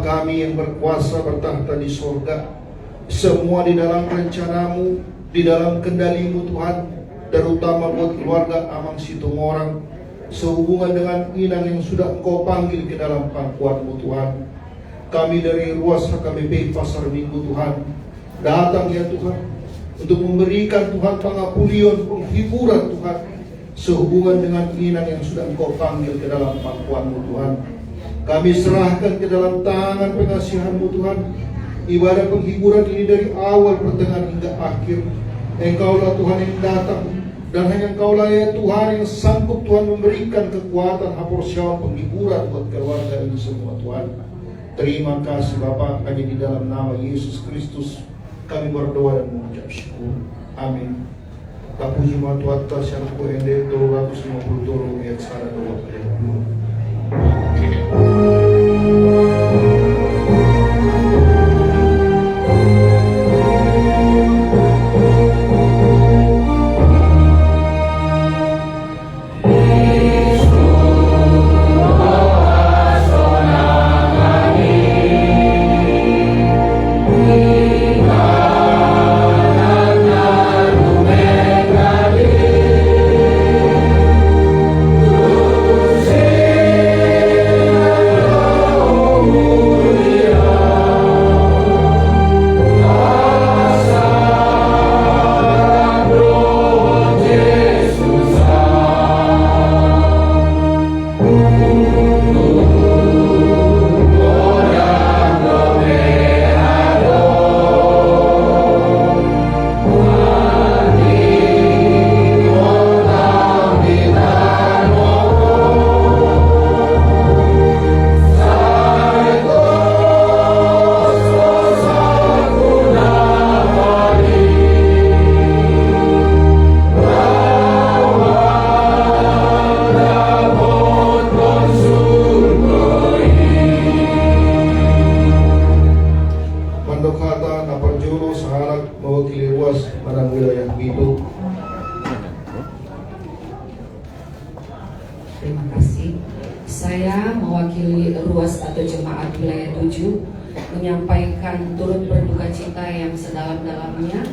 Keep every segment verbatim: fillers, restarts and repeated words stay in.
Kami yang berkuasa bertakhta di sorga, semua di dalam rencanamu, di dalam kendalimu Tuhan, terutama buat keluarga Amang Situmorang, sehubungan dengan inang yang sudah Engkau panggil ke dalam pangkuanmu Tuhan. Kami dari Ruas H K B P Pasar Minggu Tuhan, datang ya Tuhan, untuk memberikan Tuhan pangapulion, penghiburan Tuhan, sehubungan dengan inang yang sudah Engkau panggil ke dalam pangkuanmu Tuhan. Kami serahkan ke dalam tangan pengasihanmu Tuhan, ibadah penghiburan ini dari awal, pertengahan hingga akhir. Engkaulah Tuhan yang datang, dan hanya Engkaulah ya Tuhan yang sanggup Tuhan memberikan kekuatan, haporseaon, penghiburan buat keluarga ini semua Tuhan. Terima kasih Bapa, hanya di dalam nama Yesus Kristus kami berdoa dan mengucap syukur. Amin. Tapuji ma Tuhanta sian Buku Ende tolu ratus lima puluh tolu ayat sada dohot ayat dua. Mandok hata na parjolo sahalak mewakili Ruas manang wilayah pitu. Terima kasih. Saya mewakili Ruas atau Jemaat Wilayah tujuh menyampaikan turut berduka cita yang sedalam-dalamnya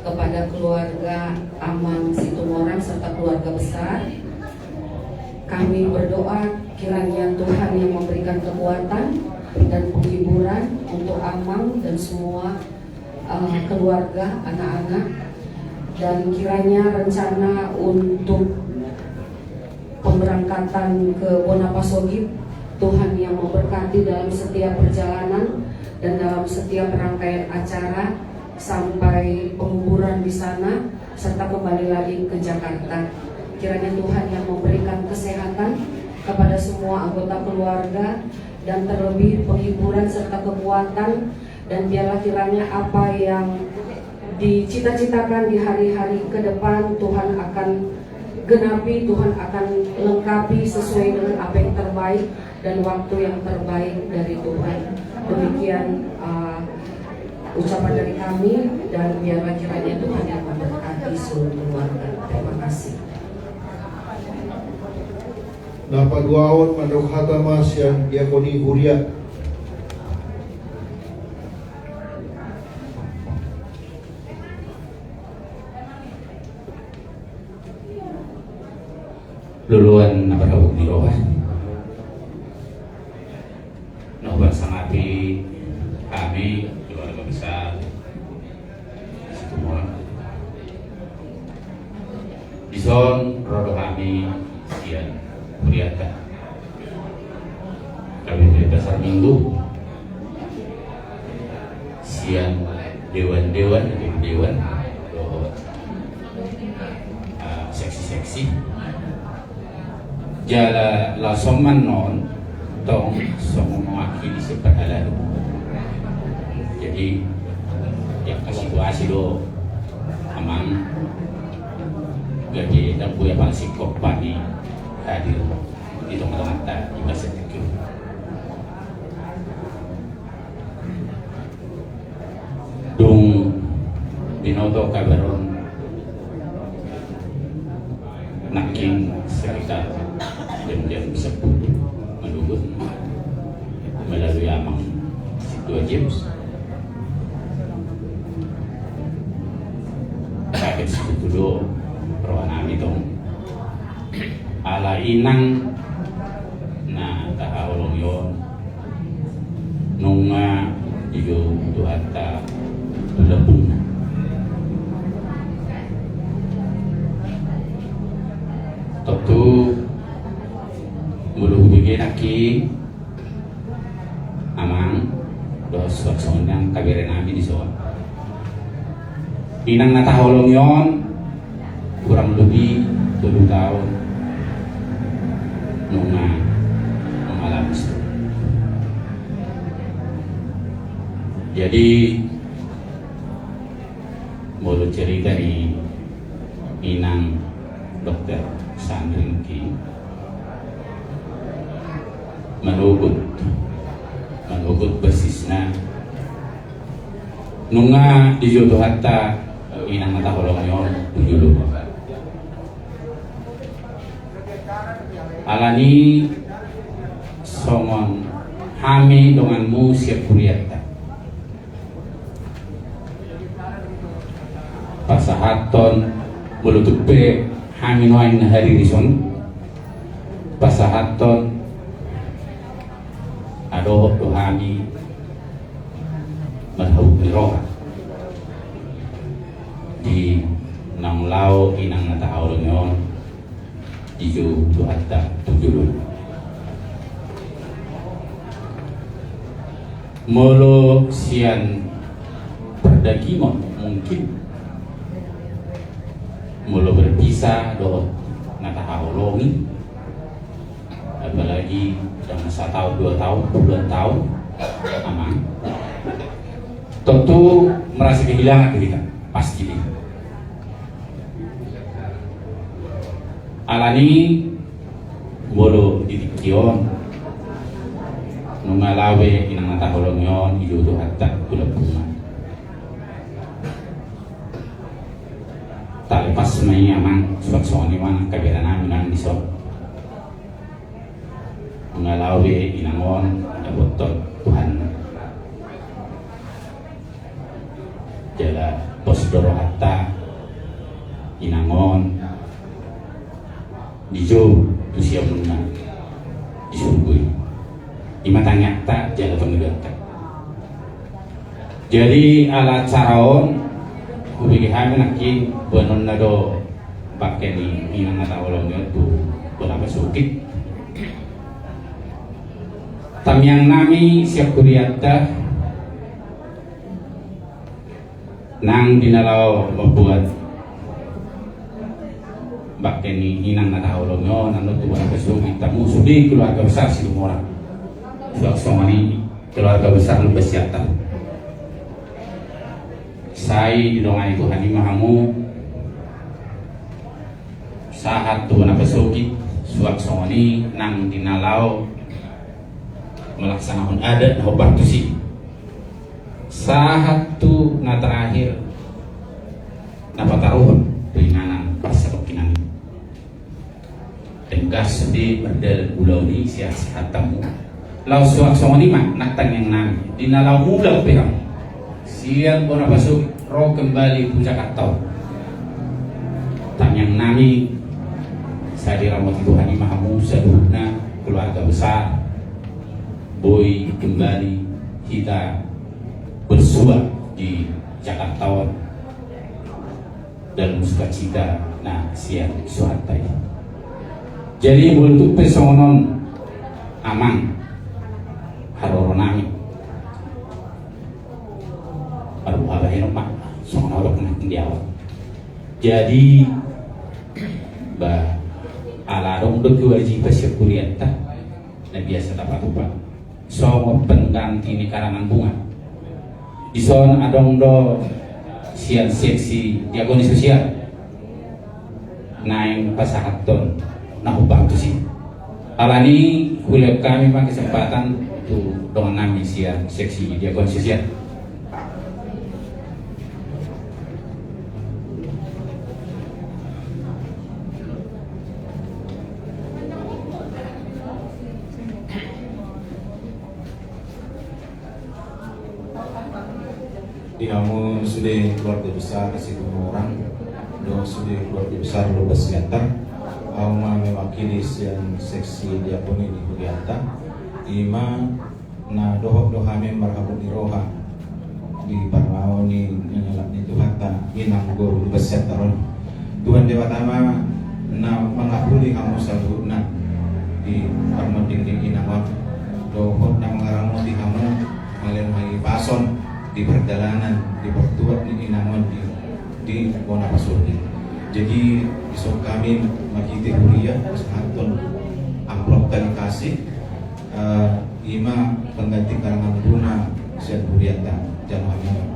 kepada keluarga Amang Situmorang serta keluarga besar. Kami berdoa kiranya Tuhan yang memberikan kekuatan dan penghiburan untuk Amang dan semua eh, keluarga, anak-anak, dan kiranya rencana untuk pemberangkatan ke Bona Pasogit, Tuhan yang memberkati dalam setiap perjalanan dan dalam setiap rangkaian acara sampai penguburan di sana, serta kembali lagi ke Jakarta. Kiranya Tuhan yang memberikan kesehatan kepada semua anggota keluarga dan terlebih penghiburan serta kekuatan dan biarlah kiranya apa yang dicita-citakan di hari-hari ke depan Tuhan akan genapi, Tuhan akan lengkapi sesuai dengan apa yang terbaik dan waktu yang terbaik dari Tuhan. Demikian eh, ucapan dari kami dan biarlah kiranya Tuhan yang memberkati seluruh keluarga. Terima kasih. Na paduahon mandok hata ma sian diakoni huria. Loloan na marhabot ni roha. Na hupasangapi hami keluarga besar Situmorang. Dison ro do hami sian huriata K B P Pasar Minggu, sian dewan-dewan, dewan-dewan dohot ah, seksi-seksi. Jala laos on ma annon tong songon mewakili sian parhalado. Jadi, yang kasih kuasi do amang gabe tampuya paling singkop pani hadir di tengah-tengah ta di masa itu. Dung binoto kabar on nangkin sekitar jam-jam sepuluh manogot melalui amang Dua James. Sakit situtu do roha nami tong. Ala inang na tahaholongi on nunga dijou Tuhanta tu lambungna. Tontu molo hubege nangkin, amang, dohot suang songon i nang kaberenami dison, inang na tahaholongi on kurang lobi tolu taon nunga mangalami stroke. Jadi molo cerita ni inang dokter Sandring ki, manogot, manogot basisna nunga dijou Tuhanta inang na tahaholongi on tu joloan. Alani songon hami donganmu sian hurianta, pasahathon, molo tung pe hami nuaeng na hadir dison, pasahathon na dohot do hami marhabot ni roha di naung laho inang na tahaholongi on dijou Tuhanta tu joloan. Molo sian pardagingon mungkin, molo berpisah dohot na tahaholongi, apalagi dengan sataon, dua taon, puluhan taon, amang, tontu merasa kehilangan do hita, pasti do. Alani molo di tingki on nunga laho be inang na tahaholongi on dijou Tuhanta tu lambungna, talepas ma i, amang, suang songon i ma nang kaberenami nang dison. Nunga laho be inang on dapothon Tuhan. Jala pos do rohanta inang on dijou tu siamunna di surgo i. I ma tangiangta jala pangidoanta. Jadi ala acara on hubege hami nangkin boanonna do bangke ni inang na tahaholongi on tu bona pasogit. Tangiangnami sian hurianta nang di na laho mambuat bangke ni inang na tahaholongi on, nang tu bona pasogit hamu sude keluarga besar Situmorang. Suang songon i keluarga besar Lumban Siantar. Sai didongani Tuhan i ma hamu sahat tu bona pasogit, suang songon i nang di na laho melaksanahon adat na hombar tusi, sahat tu na terakhir na pataruhon tu inganan parsadok inang i. Denggan sude mardalan ulaon i, sehat-sehat hamu. Laos suang songon i ma nang tangiangnami di na laho mulak pe hamu sian bona pasogit ro kembali tu Jakarta on. Tangiangnami sai diramoti Tuhan i ma hamu saluhutna keluarga besar, boi kembali hita bersua di Jakarta on dalam sukacita na sian suhanta i. Jadi molo tung pe songon on, amang, haroronami, aduh, abahenon ma songon on, nang di ahu. Jadi ba ala adong do kewajiban sian hurianta na biasa tapatupa songon pengganti ni karangan bunga. Dison adong do sian seksi diakonia sosial naeng pasahathon na hombar tusi. Alani hulehon hami ma kesempatan tu dongannami sian seksi diakonia sosial. Hamu sude keluarga besar Situmorang, dohot sude keluarga besar Lumban Siantar, ahu ma mewakili sian seksi diakoni di huria ta, ima na dohot do hami marhabot ni roha di parmaon ni na nyalap ni Tuhanta, inang guru Lumban Siantar on. Tuhan Debata ma na mangapuli hamu saluhutna di parmonding ni inang on, dohot na mangaramoti hamu mangalean hahipason di pardalanan di partuat ni inang on di, di bona pasuruan. Jadi, dison hami marhite huria pasahathon amplop tali kasih, eh, ima pengganti karangan bunga sian hurianta. Jalo hami.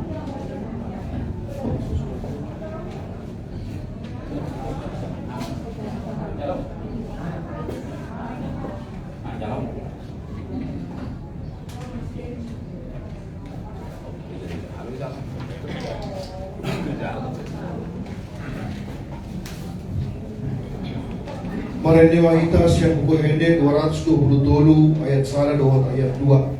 Marende ma hita sian Buku Ende dua ratus dua puluh tolu ayat sada dohot ayat dua.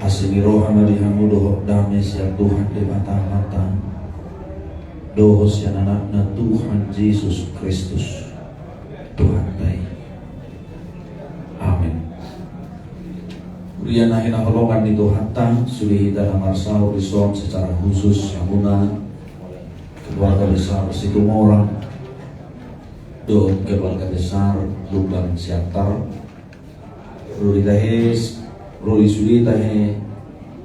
Asi ni roha ma di hamu dohot dame sian Tuhan Debata Amanta dohot sian Anakna Tuhan Jesus Kristus Tuhanta i. Amen. Huria na hinaholongan ni Tuhanta, sude hita na marsaor dison secara khusus hamuna keluarga besar Situmorang dohot keluarga besar Lumban Siantar. Rodi tahe, rodi sude tahe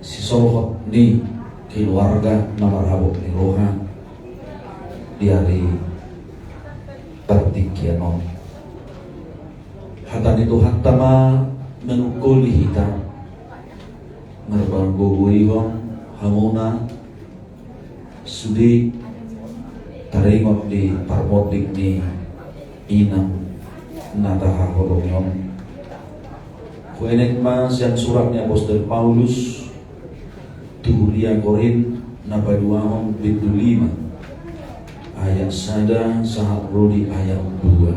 sisolhot ni keluarga na marhabot ni roha di ari partingkian on. Hata ni Tuhanta ma manungkoli hita, marpargogoihon hamuna sude taringot di parmonding ni inang na tahaholongi on. Huenet ma sian surat ni apostel Paulus tu huria Korint na paduahon bindu lima ayat sada sahat ro di ayat dua.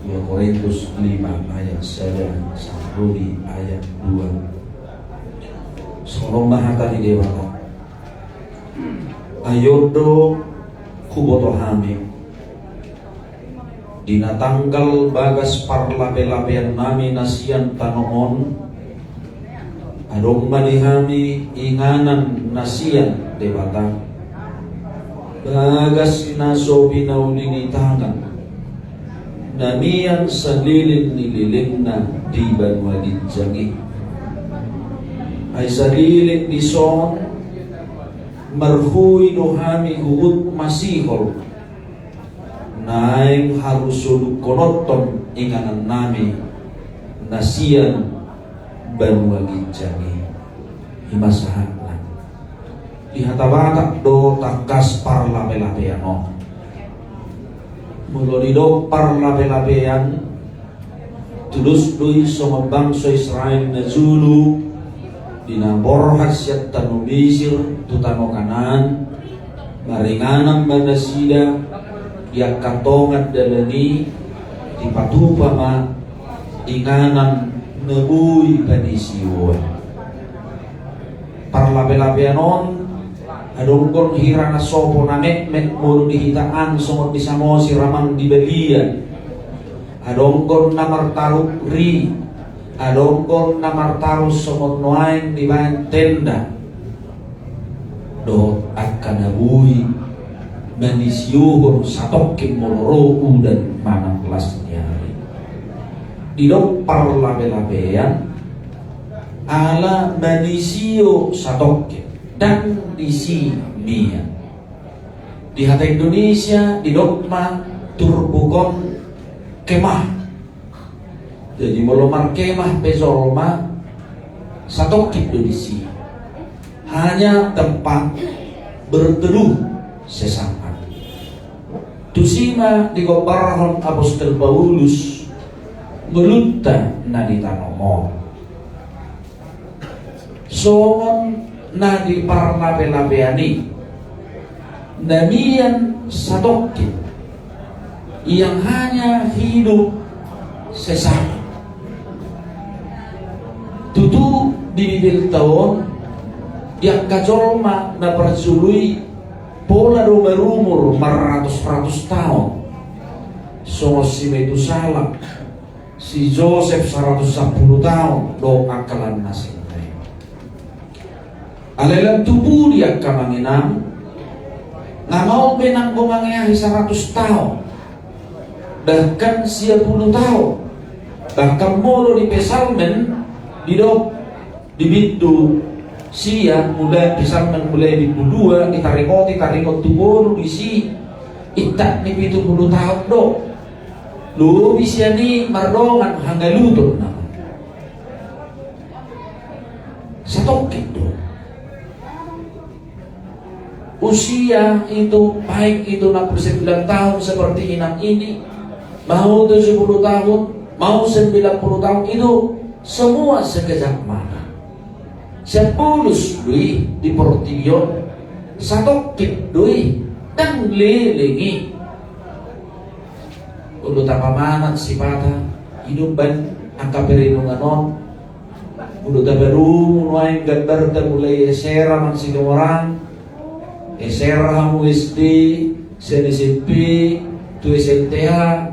Dua Korintus lima ayat sada sahat ro di ayat dua. Songon on ma hata ni Debata. Ai on do huboto hami, di na tanggal bagas parlapelapean nami na sian tano on, adong ma di hami inganan na sian Debata, bagas na so pinauli ni tangan, na mian saleleng ni lelengna di banua ginjang i. Ai saleleng dison Marhoi do hami huhut masihol naeng harusolunghononhon inganannami na sian banua ginjang i. I ma sahatna. Di hata Batak do tangkas parlapelapean on. Molo didok parlapelapean, tudos do i songon bangso Israel na jolo di na borhat sian tano Misir tu tano Kanaan, maringanan ma nasida di angka tonga dalan i, dipatupa ma inganan na boi panisioan. Parlapelapean on, adong do hira na sopo na metmet molo di hita an songon di Samosir amang di balian. Adong do na martaruh ri, adong do na martaruh songon nuaeng dibaen tenda. Dohot angka na boi manisiohon satongkin molo ro udan manang las ni ari. Didok parlapelapean, ala manisio satongkin, ndang disi mian. Di hata Indonesia didok ma turpuk on kemah. Jadi molo markemah pe jolma, satongkin do disi. Hanya tempat berteduh sesaat. Tusi ma digombarhon Apostel Paulus ngolunta na di tano on. Songon na di parlapelapean i, na mian satongkin, yang hanya hidup sesaat. Tutu di Bibelta on, di angka jolma na parjolo i pola do marumur marratus-ratus taon. Songon si Metusala, si Josep saratus sampulu taon dohot angka na lain. Alai lam tu pudi angka amang inang, nga maol be nanggo mangeahi saratus taon, bahkan sia pulu taon. Bahkan molo di Psalmen didok di bindu sia, mulai Psalmen mulai bindu dua, ditaringoti taringot tu boru disi, intak ni pitu pulu taon do. Lobi sian i mardongan hangalutonna. Satongkin do. Usia itu, baik itu enam puluh sembilan tahun seperti inang ini, mau tujuh puluh tahun, mau sembilan puluh tahun, itu semua sekejap mata. Sian bulus do i di portibi on, satongkin do i, ndang leleng i. Olo tapamanat sipata, i do umbahen angka perenungan on. Olo taparumu nuaeng gambarta mulai S R amang Situmorang, S R hamu S D, sian S M P, tu S L T A,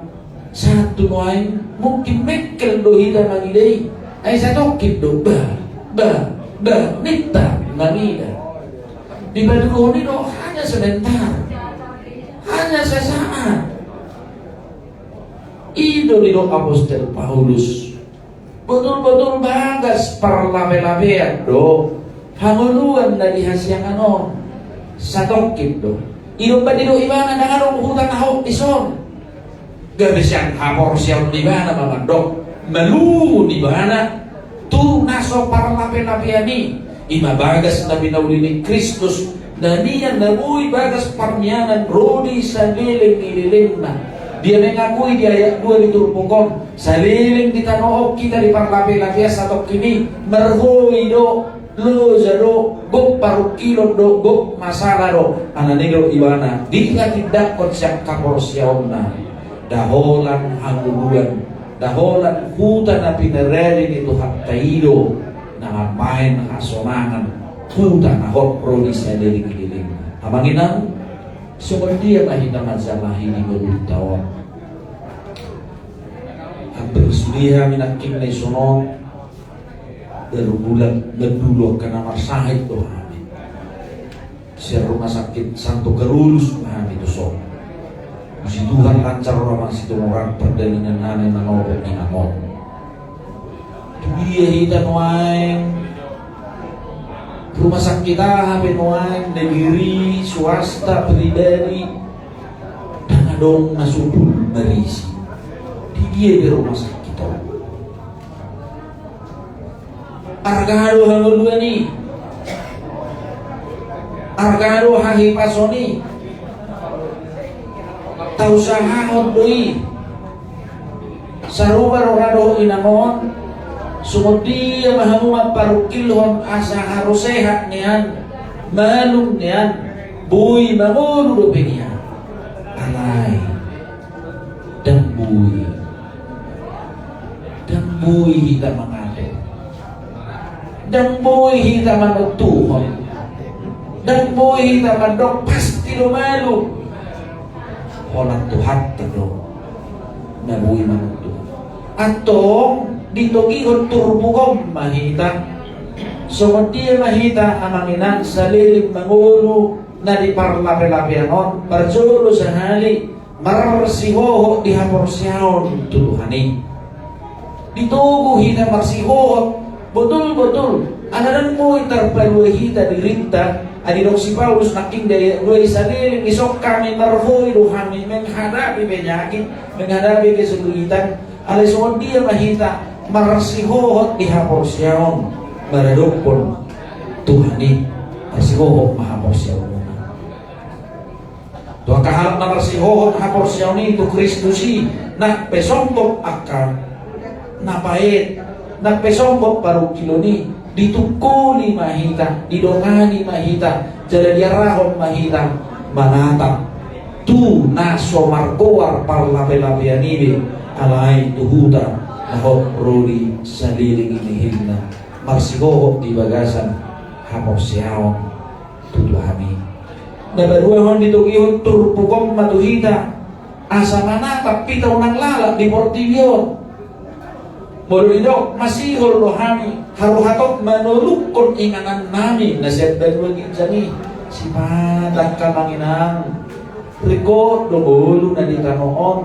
sahat tu nuaeng, mungkin mengkel do hita mangida i, ai satongkin do, bah, bah, bah, ninta mangida. Dipatuduhon i do hanya sebentar, hanya sesaat. I do didok Apostel Paulus. Botul-botul bagas parlapelapean do hangoluan na di hasiangan on. Satongkin do. I do umbahen didok ibana, ndang adong huta na hot dison. Gabe sian haporseaon ni ibana ma mandok, malungun ibana tu na so parlapelapean i. I ma bagas na pinauli ni Kristus, na nian na boi bagas parmianan ro di saleleng ni lelengna. Dia mengakui di ayat dua di turpuk on, saleleng di tano on hita diparlapelapean satongkin i, marhoi do, loja do, gok parungkilon do, gok masalah do. Alani do ibana, dihatindangkon sian haporseaonna da holan hangoluan, da holan huta na pinarade ni Tuhanta i do na mambahen hasonangan, huta na hot ro di saleleng ni lelengna. Amang inang, songon dia ma hita manjamahi di ngolunta on? Hampir sude hami nangkin na dison on, baru bulan mandulu angka na marsahit do hami. Sian rumah sakit Santo Carolus ma hami tuson. Puji Tuhan, lancar do amang Situmorang pardalihan nami manopot inang on. Tu dia hita nuaeng? Rumah sakit aha pe nuaeng, negeri, swasta, pribadi, ndang adong na subul marisi. Di dia be rumah sakit on? Arga do hangoluan i, arga do hahipason i, tausahahon do i. Sarupa do ra dohot inang on, songon dia ma hamu mamparungkilhon asa haru sehat nian, malum nian, boi mangolu dope nian. Alai ndang boi, ndang boi hita mangato, ndang boi hita manontuhon, ndang boi hita mandok pasti do malum. Holan Tuhanta do na boi manontuhon. Antong ditogihon turpuk on ma hita. Songon dia ma hita amang inang saleleng mangolu na di parlapelapean on, parjolo sahali marsihohot di haporseaon tu Tuhan i. Ditogu hita marsihohot, botul-botul, ala ndang boi tarpalua hita dirinta. Ai didok si Paulus nangkin di ayat dua i, saleleng dison hami marhoi do hami menghadapi penyakit, menghadapi kesulitan. Alai songon dia ma hita marsihohot di haporseaon maradophon Tuhan i, marsihohot ma haporseaon. Tu angka halak na marsihohot haporseaon i tu Kristus i, nang pe sombong angka na paet, nang pe sombong parungkilon i, ditungkoli ma hita, didongani ma hita, jala diarahon ma hita manatap tu na so margoar parlapelapean i be, alai tu huta na hot ro di saleleng i nihilna, marsihohot di bagasan haporseaon tu Tuhan i. Na paduahon, ditogihon turpuk on ma tu hita asa manatap hita unang lalap di portibi on. Molo didok masihol do hami, haru hatop manolukhon inganannami na sian banua ginjang i, sipata angka amang inang, ringkot do ngolu na di tano on.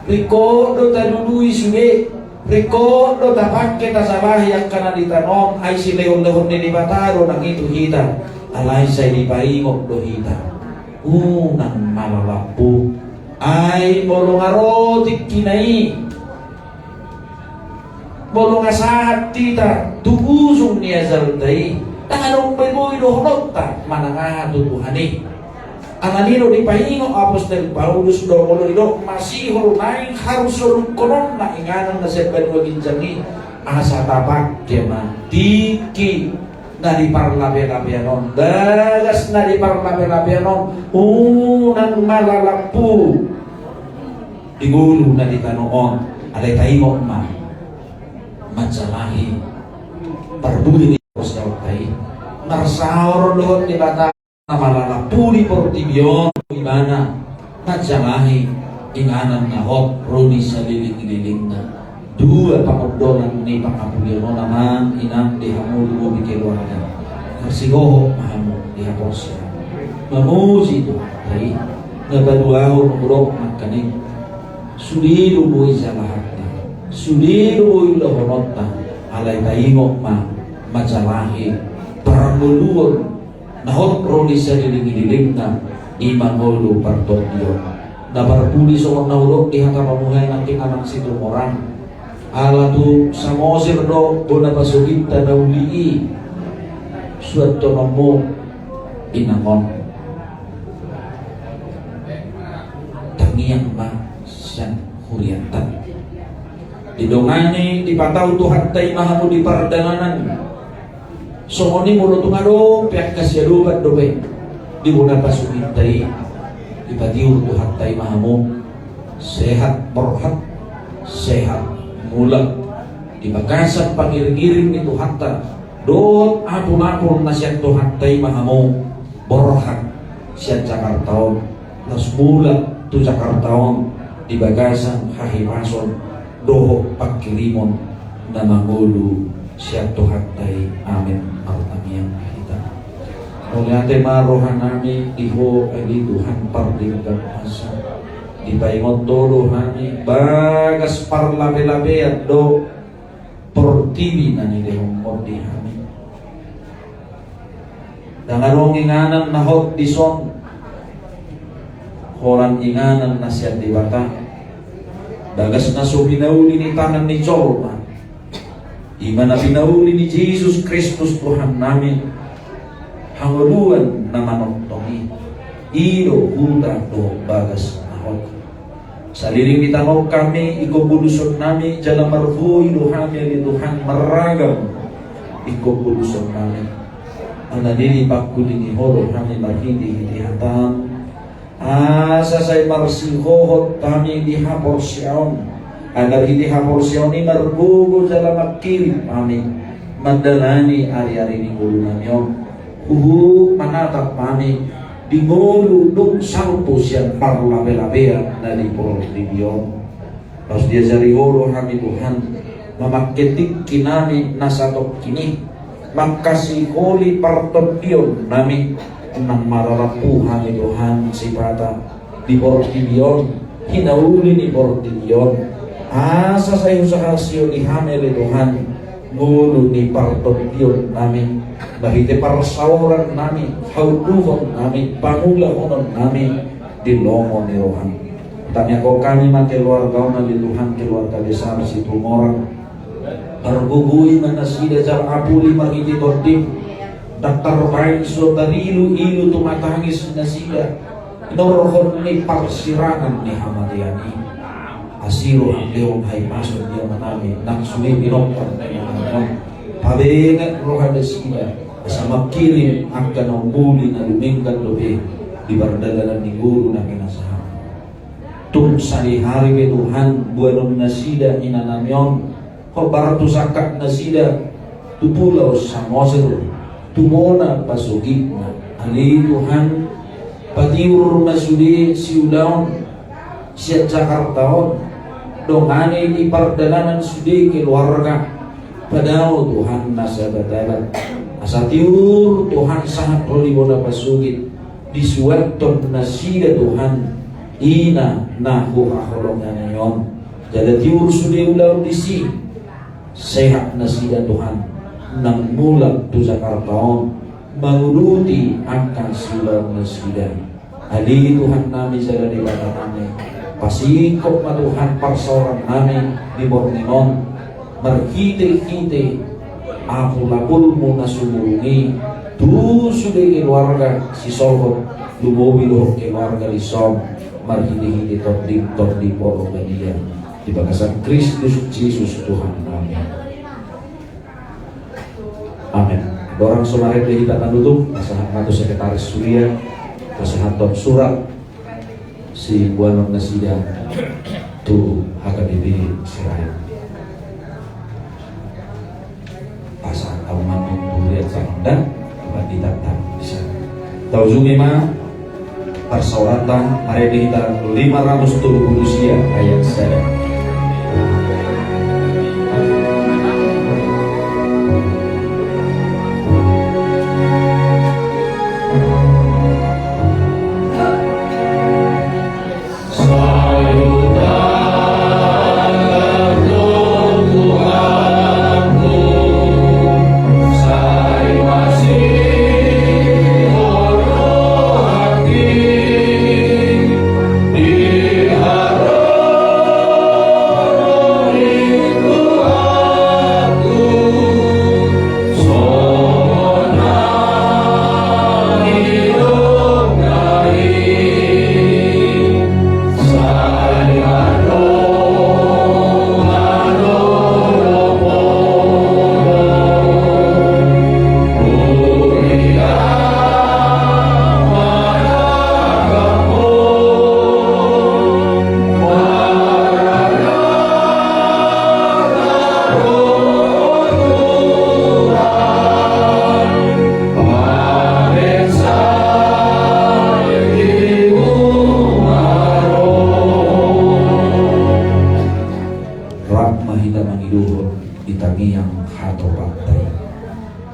Ringkot do talului sude, ringkot do tapangke tasalahi angka na di tano on, ai silehon-lehon ni Debata do nang i tu hita. Alai sai dipaingot do hita, unang ma lalap ho. Ai molo nga ro tingkina i, molo nga sahat hita tu ujung ni ajalta i, ndang adong be boi dohononta manang aha tu Tuhan i. Alani do dipaingot apostel Paulus do, molo didok masihol naeng haru solukhononna inganan na sian banua ginjang i, asa tapangke ma tingki na di parlapelapean on, bagas na di parlapelapean on, unang ma lalap ho di ngolu na di tano on. Alai taingot ma manjalahi parbue ni haporseaonta i, marsaor dohot Debata. Na ma lalap ho di portibi on, ibana manjalahi inganan na hot ro di saleleng-lelengna. Dua pangondolan ni pangapulion on, amang inang, di hamu lumobi keluarga. Marsihohot ma hamu di haporseaon, mamuji Tuhanta i. Na paduahon, hudok nangkaning, sude do boi jalahanna, sude do boi ulahononta. Alai taingot ma manjalahi parngoluon na hot ro di saleleng-lelengna, i ma ngolu partondion. Na parpudi songon na hudok di hata pamuhai nangkin, amang Situmorang, ala tu Samosir do bona pasogitta na uli i, suanhononmu inang on. Tangiang ma sian hurianta. Didongani, dipatau Tuhanta i ma hamu di pardalananna. Songon i molo tung adong pe angka siadopan dope di bona pasogitta i, dipatiur Tuhanta i ma hamu sehat borhat, sehat mulak, di bagasan pangiring-iring ni Tuhanta dohot apul-apul na sian Tuhanta i ma hamu borhat sian Jakarta on, laos mulak tu Jakarta on di bagasan hahipason dohot pangkirimon na mangolu sian Tuhanta i. Amen. Martangiang ma hita. Mauliate ma rohanami di Ho ale Tuhan pardenggan basa, dipaingot Ho do hami bagas parlapelapean dohot portibi na nilehonMu di hami. Ndang adong inganan na hot dison, holan inganan na sian Debata. Bagas na so pinauli ni tangan ni jolma, i ma na pinauli ni Jesus Kristus Tuhannami, hangoluan na manongtong i, i do huta dohot bagas na hot. Saleleng ni tano hami ingkon bolusonnami, jala marbue do hami ale Tuhan marragam ingkon bolusonnami. Alani i pangkulingi Ho do hami marhitehite hataM, asa sai marsihohot hami di haporseaon, asa marhite haporseaon i margogo jala mangkirim hami mandalani ariari ni ngolunami on. Huhut manatap hami di ngolu dung salpu sian parlapelapean na di portibi on. Laos diajari Ho do hami Tuhan, mamangke tingkinami na satongkin i, mangkasiholi partondionnami, nang mararampu hami Tuhan sipata di portibi on, hinauli ni portibi on. Asa sai husahasioli hami ale Tuhan, ngolu ni partondionnami, marhite parsaorannami, haunduhonnami, pangulahononnami di lomo ni rohaM. Tangiangkon hami ma keluarga on ale Tuhan, keluarga besar Situmorang. Targogoi ma nasida jala apuli marhite TondiM. Ndang tarbaen so tariluilu tumatangis nasida, hinorhon ni parsirangan ni hamatean i. Asi rohaM lehon hahipason di amanami, nang sude pinompar ni amanami on. Pabenget roha nasida, asa mangkirim angka na umbuli na dumenggan dope di pardalanan ni ngolu na pinasahatMu. Tung sadihari pe Tuhan, boanon nasida inanami on, hombar tu sangkap nasida, tu Pulau Samosir, tu bona pasogitna. Ale Tuhan, patiur ma sude siulaon sian Jakarta on, dongani di pardalanan sude keluarga. Padao Tuhan nasa batalan, asa tiur Tuhan sahat ro di bona pasogit, disuathon nasida Tuhan, ina na huhaholongi on. Jala tiur sude ulaon disi, sehat nasida Tuhan, nang mulak tu Jakarta on, manguduti angka siulaon nasida. Ale Tuhannami jala Debatanami, pasingkop ma Tuhan parsaorannami di borngin on, marhitehite apulapulMu na sumurung i, tu sude keluarga sisolhot, lumobi dohot keluarga dison, marhitehite TondiM, Tondi Porbadia, di bagasan Kristus Jesus Tuhannami. Amen. Andorang so marende hita tanutup, pasahat ma tu sekretaris huria, pasahathon surat siboanon nasida tu H K B P Sirain. Pasahat hamu ma tu huria Pangondang, tu pandita ta di son. Taujungi ma parsaoranta, marende hita lima ratus tolu pulu sia ayat sada. Rap ma hita mangidohon di tangiang hatopanta i.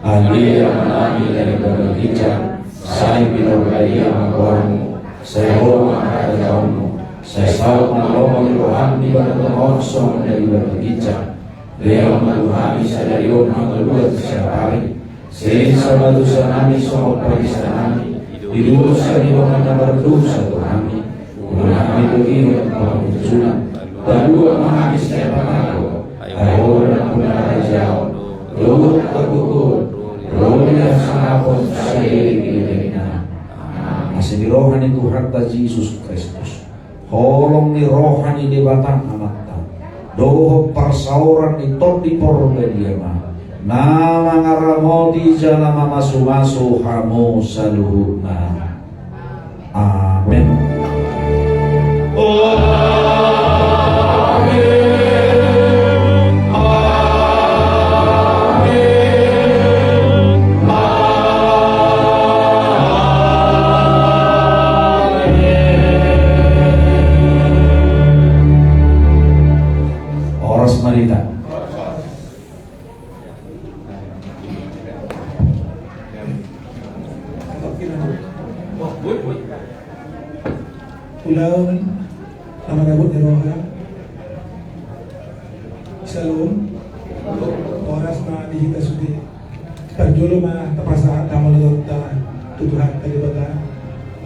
Ale Amanami na di banua ginjang, sai pinarbadia ma goarMu, sai ro ma harajaonMu, sai saut ma lomo ni rohaM di banua tonga on songon na di banua ginjang. Lehon ma tu hami sadari on hangoluan siapari. Sesa ma dosanami songon panesanami di dosa ni dongan na mardosa tu hami. Unang hami togihon tu pangunjunan. Palua ma hami sian pangago. Ai Ho do nampuna harajaon dohot hagogoon dohot hasangapon saleleng ni lelengna. Amen. Asi ni roha ni Tuhanta Jesus Kristus, holong ni roha ni Debata Amanta, dohot parsaoran ni Tondi Porbadia ma na mangaramoti jala mamasumasu hamu saluhutna. Amen. Amen. Amen. Amen. Horas ma di hita. Ulaon na marabot ni roha. Syalom. Horas ma di hita sude. Parjolo ma tapasahat hamu halomonta tu Tuhanta Debata.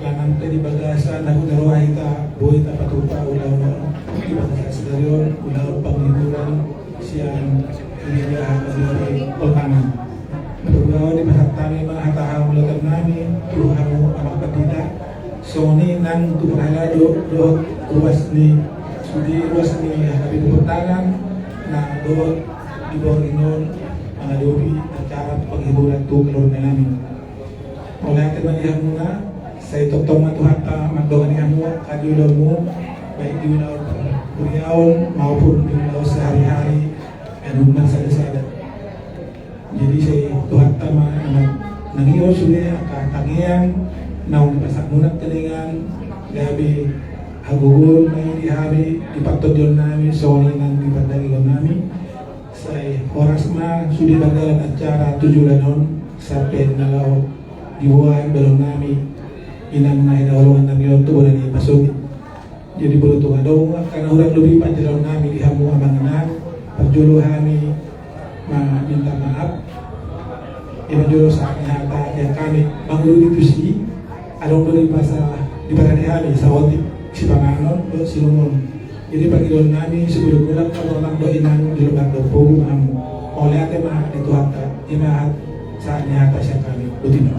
Langan pe di bagasan na hurang roha hita boi tapatupa ulaon on di bagasan sadari on, ulaon panghiburan sian gereja HKBP Poltangan. Parjolo dipasahat hami ma hata hamuliateonnami tu hamu amang pandita, songon i nang tu parhalado dohot ruas ni sude, ruas ni HKBP Poltangan na dohot di borngin on mangadopi acara panghiburan tu keluarganami. Mauliate ma di hamuna, sai tongtong ma Tuhanta mandongani hamu angka di ulaonmu, baik di ulaon panguriaon maupun di ulaon sehari-hari, anumma sadasada. Jadi sai Tuhanta ma na mangihut sude angka tangiang naung dipasahat muna tu hami, gabe hagogoon ma i di hami di partondionnami songon i nang di pardagingonnami. Sai horas ma sude mardalan acara tu joloan on sampe na laho diboan balongnami, inang na hinaholongannami on tu bona ni pasogit. Jadi molo tung adong angka na hurang lobi panjalaonnami di hamu amang inang, parjolo hami ma minta maaf. Ima jolo sahat ni hata di hami manguludi tusi, adong do di masa diparade hami saotik sipanganon dohot sinumon. Jadi pangidoannami sigomgoman ma amang dohot inang di lomak dohot pogu ma hamu. Mauliate ma di Tuhanta. Ima sahat ni hata sian hami. Boti ma.